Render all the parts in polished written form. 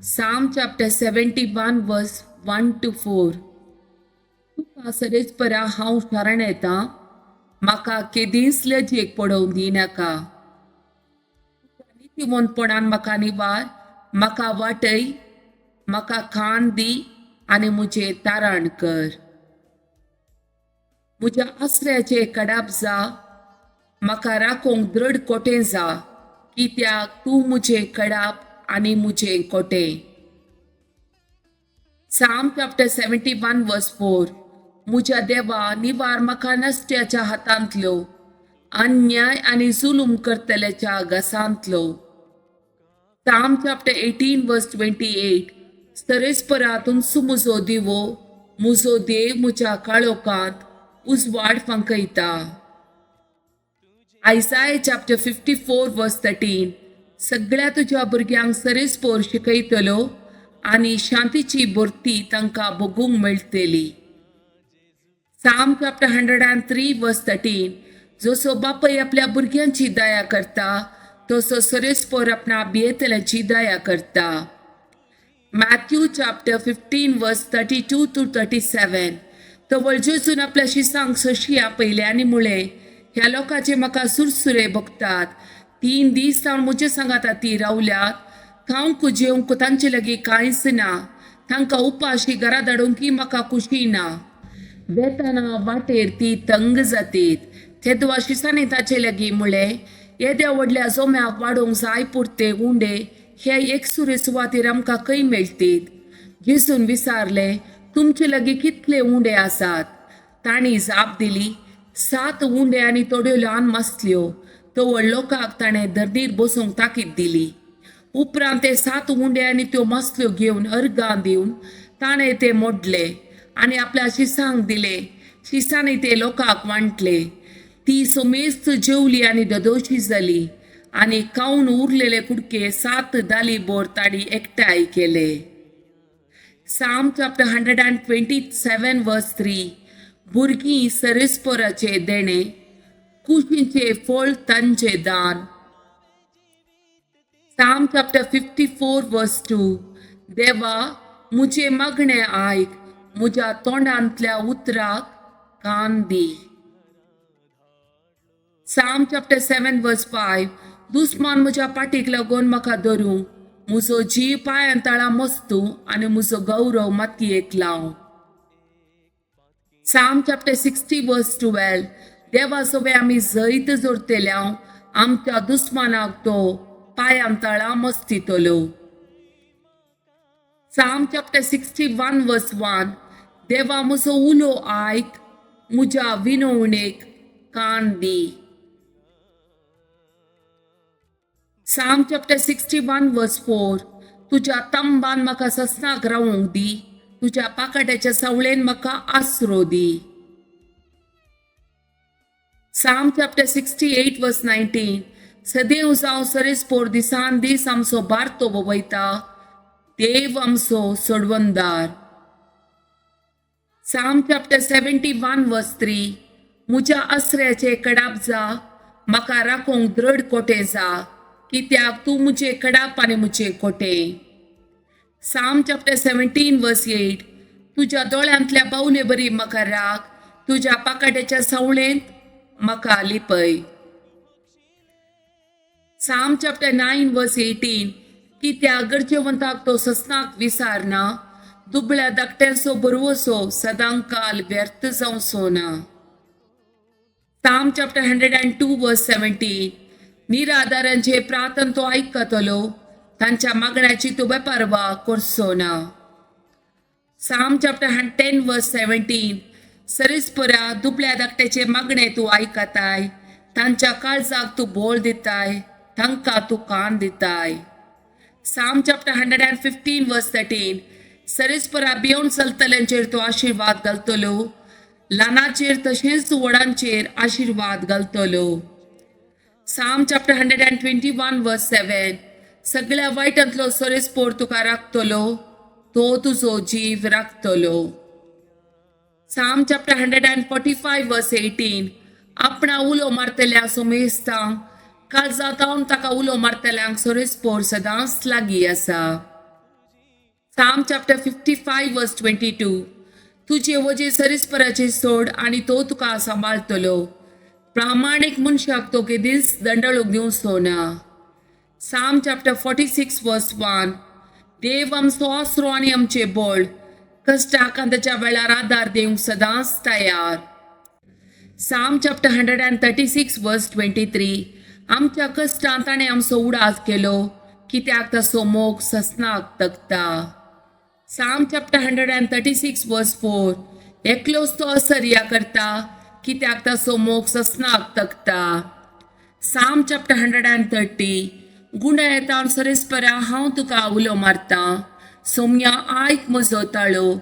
Psalm chapter 71 verse 1 to 4. तुका सरेस्परा हांव शरण येता, म्हाका केदींच लजेक पडोवंक दिनाका. तुज्या नितीवंतपणान म्हाका निवार, म्हाका वाटय, म्हाका खाण दी आनी म्हजें तारण कर. म्हज्या आसऱ्याचे कडाप जा, म्हाका राखूंक दृढ कोटें जा, कित्याक तूं म्हजें कडाप आनी म्हजें कोटें. Psalm chapter 71 verse 4. म्हज्या देवा, निवार म्हाका नश्ट्याच्या हातांतलो, अन्याय आनी जुलूम करतल्याच्या घासांतलो. Psalm chapter 18 verse 28. सरेस्परा तुमचो म्हजो दिवो, म्हजो देव म्हज्या काळोखांत उजवाड फांकयता. Isaiah chapter 54 verse 13. सगळ्या तुज्या भुरग्यांक सरेस्पोर शिकयतलो आनी शांतीची भरती तांकां भोगूंक मेळटली. Psalm chapter 103 verse 13. जसो बापय आपल्या भुरग्यांची दया करता, तसो सरेस्पोर आपणा भियेतल्यांची दया करता. Matthew chapter 15 verse 32 to 37. तवळ जेजून आपल्या शिसांक सशी आपयले आनी म्हळें, ह्या लोकांचे म्हाका सुरसुरे भोगतात. 3 दीस जावन म्हजे सांगाता ती रावल्यात. खावंक जेवंक तांचे लागीं कांयच ना. तांकां उपाशी घरा धाडूंक म्हाका खुशी ना. वेताना वाटेर ती तंग जातीत. तेदवा शिसांनी ताचे लागीं म्हळें, येद्या व्हडल्या जोम्याक वाडोवंक जाय पुरते उंडे हे एकसुरे सुवातेर आमकां खंय मेळटीत? जेजून विचारलें, तुमचे लागीं कितले उंडे आसात? तांणी जाप दिली, सात उंडे आनी थोड्यो ल्हान मासल्यो. तवळ लोकांक ताणें धरणीर बसूंक ताकीद दिली. उपरांत ते सात उंडे आनी त्यो मासल्यो घेवन अर्गां दिवन ताणें ते मोडले आनी आपल्या शिसांक दिले. शिसांनी ते लोकांक वांटले. ती समेस्त जेवली आनी ददोशी जाली आनी खावन उरलेले कुडके सात दाली बोर तांणी एकठांय केले. Psalm chapter 127 verse 3. भुरगीं सरेस्पराचे देणें, कुशींचे फळ तांचे दान. Psalm chapter 54 verse 2. देवा, म्हजें मागणें आयक, म्हज्या तोंडांतल्या उतराक कान दी. Psalm chapter 7 verse 5. दुस्मान म्हज्या पाटीक लागून म्हाका धरूं, म्हजो जीव पांयां तळा मस्तू आनी म्हजो गौरव मातयेक लाव. Psalm chapter 60 verse 12. देवा सवे आमी जैत जोडतेल्या, आमच्या दुस्मानाक तो पांयां तळा मस्तितलो. Psalm chapter 61 verse 1. देवा, म्हजो उलो आयक, म्हज्या विनवणेक कान दी. Psalm chapter 61 verse 4. तुज्या तंबान म्हाका ससनाक रावूंक दी, तुज्या पाकाट्याच्या सावळेन म्हाका आसरो दी. Psalm chapter 68 verse 19. सदैव जावं सरेस्पोर दिसान दीस आमचो बारतो वयता, देव आमचो सोडवंदार. Psalm chapter 71 verse 3. म्हज्या आसऱ्याचे कडाप जा, म्हाका राखूंक दृढ कोटें जा, कित्याक तूं म्हजें कडाप आनी म्हजें कोटें. Psalm chapter 17 verse 8. तुज्या दोळ्यांतल्या बावले बरी म्हाका राख, तुज्या पाकाट्याच्या सावळेंत म्हाका लिपय. Psalm chapter 9 verse 18. कित्याक गरजेवंताक तो ससनाक विसारना, दुबळ्या धाकट्यांचो बरवसो सदांकाल व्यर्थ जावचो ना. Psalm chapter 102 verse 17. निराधारांचे प्रार्थन तो आयकतलो, तांच्या मागण्याची तो बेपारवा करचो ना. Psalm chapter 10 verse 17. सरीसपरा दुबळ्या धाकट्याचे मागणे तूं आयकताय, तांच्या काळजाक तूं बोळ दिताय, तांकां तूं कान दिताय. Psalm chapter 115 verse 13. सरीसपरा भियोन चलतल्यांचेर तो आशिर्वाद घालतलो, ल्हानाचेर तशेंच व्हडांचेर आशिर्वाद घालतलो. Psalm chapter 121 verse 7. सगळ्या वायटांतलो सरेस्पोर तुका राखतलो, तो तुजो जीव राखतलो. Psalm chapter 145 verse 18. आपणा उलो मारतल्या सोमेस्तांक, काळजांत ताका उलो मारतल्यांक सरेस्पोर सदांच लागीं आसा. Psalm chapter 55 verse 22, तुजे वजें सरीसपराचेर सोड आनी तो तुका सांबाळटलो. प्रामाणीक मनशाक तो केदींच दंडळूक दिवचो ना. Psalm chapter 46 verse 1, देव आमचो आसरो आनी आमचें बळ, कश्टाक ताच्या वेळार आदार दिवंक सदांच तयार. Psalm chapter 136 verse 23, आमच्या कश्टांत ताणें आमचो उडास केलो, कित्याक ताचो मोग ससनाक तगता. Psalm chapter 136 verse 4, एकलोच तो असर्या करता, कित्याक ताचो मोग ससनाक तगता. Psalm chapter 130, गुंडा येता सरेस्परा हांव तुका उलो मारतां, सोम्या आयक म्हजो ताळो,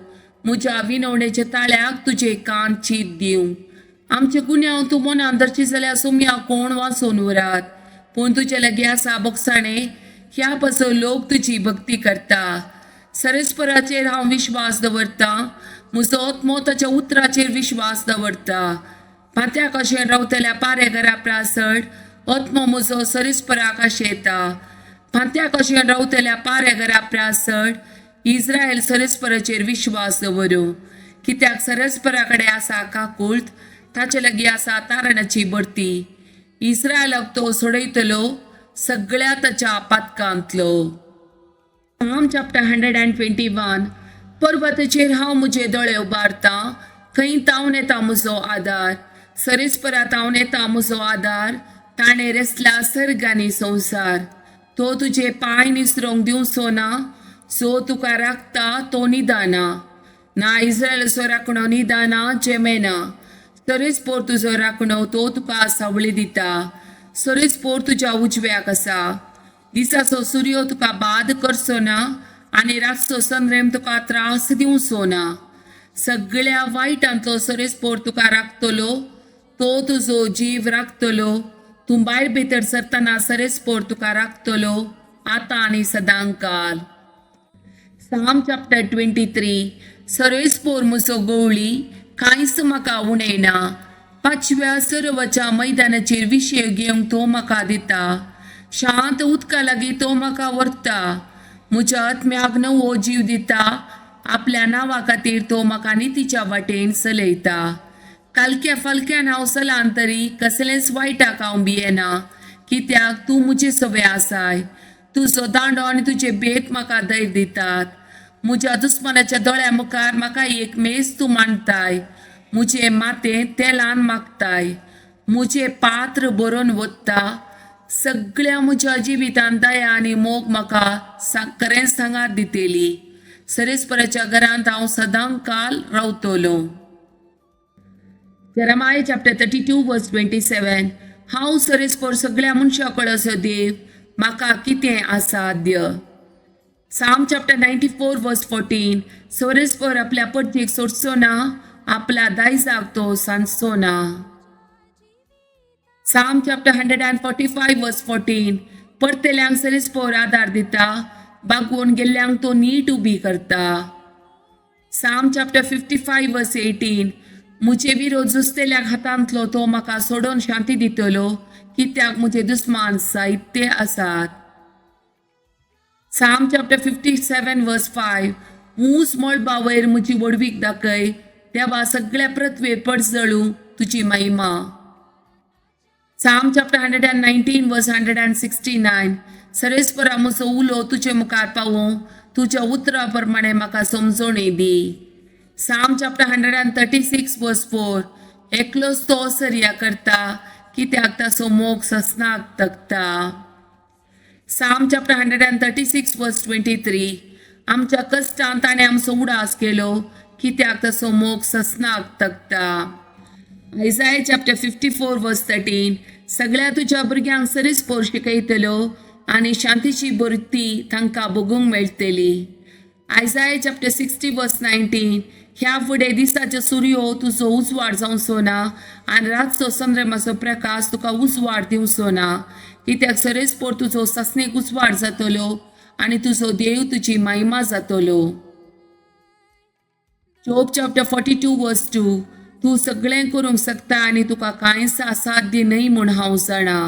म्हज्या विनवणेच्या ताळ्याक तुजे कान चीत दिवं. आमचे गुन्यांव तूं मनान धरची जाल्यार सोम्या कोण वाचोवन उरात, पूण तुजे लागीं आसा बोगसाणें, ह्या पासून लोक तुजी भक्ती करता. सरेस्पराचेर हांव विश्वास दवरतां, म्हजो आत्मो ताच्या उतराचेर विश्वास दवरता. फांत्या कशें रावतल्या पारे घरा प्रासड आत्मो म्हजो सरेस्पराक आशेता. फांत्या कशें रावतल्या पारे घरा प्रासड इस्रायल सरेस्पराचेर विश्वास दवरूं, कित्याक सरेस्परा कडेन आसा काकूळट, ताचे लागीं आसा तारणाची भरती. इस्रायलाक तो सोडयतलो सगळ्या ताच्या पातकांतलो. Psalm chapter 121, पर्वताचेर हांव म्हजे दोळे उबारतां, खंय तावन येता म्हजो आदार, सरेस्परा तावन येता म्हजो आदार. ताणें रेसला सर्ग आनी संवसार. तो तुजे पांय निसरोंक दिवचो ना, सो तुका राखता तो निदाना ना. इस्रायलाचो राखणो निदाना जेमेना. सरेस्पोर तुजो राखणो, तो तुका सावळी दिता. सरेस्पोर तुज्या उजव्याक आसा. दिसाचो सुर्यो तुका बाद करचो ना आनी रातचो संद्रेम तुका त्रास दिवचो ना. सगळ्या वायटांतलो सरेस्पोर तुका राखतलो, तो तुजो जीव राखतलो. तूं भायर भितर सरतना सरेस्पोर तुका राखतलो, आतां आनी सदांकाल. Psalm chapter 23, सरेस्पोर म्हजो गवळी, कांयच म्हाका उणें ना. पांचव्या सरोवराच्या मैदानाचेर विशय घेवंक तो म्हाका दिता. शांत उदका लागीं तो म्हाका व्हरता. म्हज्या आत्म्याक नवो जीव दिता. आपल्या नांवा खातीर तो म्हाका नितीच्या वाटेन चलयता. कालक्या फालक्यान हांव चलान तरी कसलेंच वायटाक हांव भियेना, कित्याक तूं म्हजे सवे आसाय. तुजो दांडो आनी तुजे बेत म्हाका धैर्य दितात. म्हज्या दुस्मानाच्या दोळ्या मुखार म्हाका एक मेज तूं मांडताय. म्हजें माथें तेलान मागताय. म्हजें पात्र भरून वता. सगळ्या म्हज्या जिवितांत दया आनी मोग म्हाका खरेंच सांगात दितली. सरेस्पराच्या घरांत हांव सदां काल रावतलो. Jeremiah chapter 32 verse 27, हांव सरेस्पर सगळ्या मनशां कडसो देव, म्हाका कितें असाध्य. Psalm chapter 94 verse 14, सरेस्पर आपल्या परतीक सोडचो ना, आपल्या दायजाक तो सांजचो ना. Psalm chapter 145 verse 14, परतेल्यांक सरेस्पर आदार दिता, बागवोन गेल्ल्यांक तो नीट उबी करता. Psalm chapter 55 verse 18, म्हजे विरोध झुजतेल्या हातांतलो तो म्हाका सोडोवन शांती दितलो, कित्याक म्हजे दुस्मान साहित्य आसात. Psalm chapter 57 verse 5, ऊंच मळबा वयर म्हजी व्हडवीक दाखय, देवा सगळ्या पृथ्वेर पडजळूं तुजी महिमा. Psalm chapter 119 verse 169, सरेस्परा म्हजो उलो तुजे मुखार पावोवं, तुज्या उतरा प्रमाणें म्हाका समजोणी दी. Psalm chapter 136 verse 4, एकलोच तो सर्या करता, कित्याक ताचो मोग ससनाक तगता. Psalm chapter 136 verse 23, आमच्या कश्टान ताणें आमचो उडास केलो, कित्याक ताचो मोग ससनाक तगता. Isaiah chapter 54 verse 13, सगळ्या तुज्या भुरग्यांक सरीसपोर शिकयतलो आनी शांतीची भरती तांकां भोगूंक मेळटली. Isaiah chapter 60 verse 19, ह्या फुडें दिसाचो सुर्यो तुजो उजवाड जावचो ना आनी रातचो चंद्रमाचो प्रकाश तुका उजवाड दिवचो ना, कित्याक सरेस्पोर तुजो सासणीक उजवाड जातलो आनी तुजो देव तुजी महिमा जातलो. Job chapter 42 verse 2, तूं सगळें करूंक शकता आनी तुका कांयच असाध्य न्हय म्हूण हांव जाणा.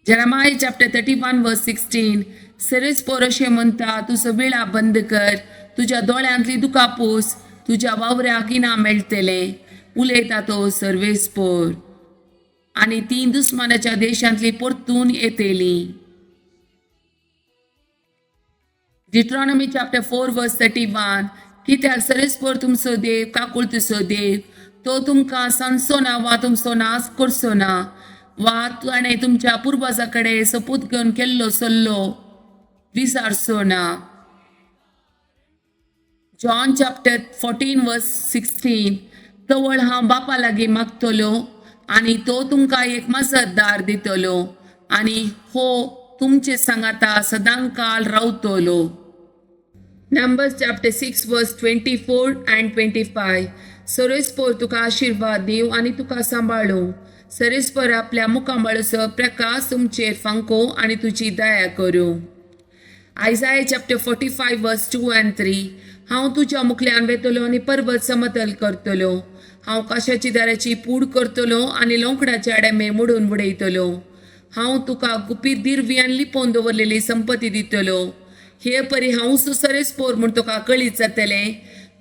Jeremiah chapter 31 verse 16, सेरेसपोर अशें म्हणटा, तुजो विळा बंद कर, तुज्या दोळ्यांतली दुकां पूस, तुज्या वावऱ्याक इनाम मेळटलें, उलयता तो सर्वेस्पोर. आनी तीं दुस्मानाच्या देशांतली परतून येतलीं. Deuteronomy chapter 4 verse 31. कित्याक सरेस्पोर तुमचो देव काकुळतीचो देव, तो तुमकां सांजचो ना वा तुमचो नाश करचो ना, वा ताणें तुमच्या पुर्वजा कडेन सोपूत घेवन केल्लो सल्लो विसारचो ना. John chapter 14 verse 16. तवळ हांव बापा लागीं मागतलो आनी तो तुमकां एक मजतदार दितलो आनी हो तुमचे सांगाता सदांकाल रावतलो. Numbers chapter 6 verse 24 and 25. सरेस्पोर तुका आशिर्वाद दिवं आनी तुका सांबाळूं. सरेस्पोर आपल्या मुखामळचो प्रकाश तुमचेर फांको आनी तुजी दया करूं. Isaiah chapter 45 verse 2 and 3. हांव तुज्या मुखल्यान वेतलो आनी पर्वत समतल करतलो. हांव काशाची दाराची पूड करतलो आनी लोंकडाचे आडेमे मोडून उडयतलो. हांव तुका गुपीत दिरवी आनी लिपोवन दवरलेली संपत्ती दितलो. हे परी हांव सरेस्पोर म्हूण तुका कळीत जातलें.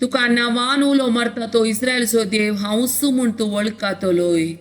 तुका नांवान उलो मारता तो इस्रायलचो देव हांवूच म्हूण तूं वळखातलोय.